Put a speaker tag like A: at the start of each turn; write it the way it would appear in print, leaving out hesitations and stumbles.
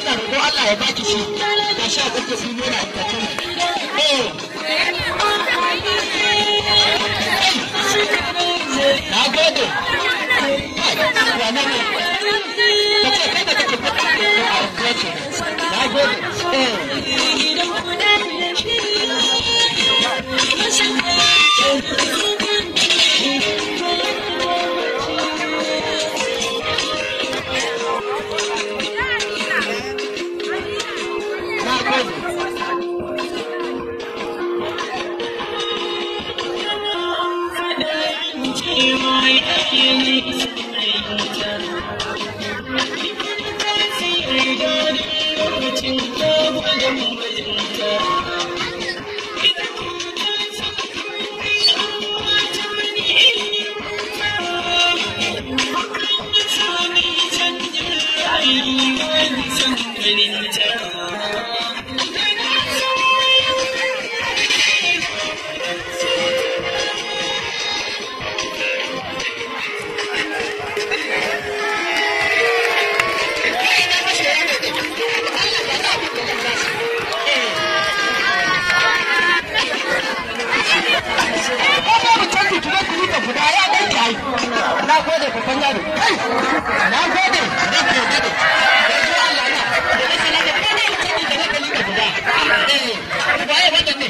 A: Ina roƙo Allah ya baki shi. Ga shi a tsakiyar sun nuna ta. Eh. Na gode. Kai, wane ne? Ka ce kai da kake faɗa a unguwar ce. Na gode. Eh. Na gode. Ko babu canji ki zo ku yi guda ya ɗauki ai. Na gode babban yaro. Kai! Na gode. Na gode. Yanzu Allah na. Da na kala da ko babu canji da na kalli guda. Eh. Waye wannan ne?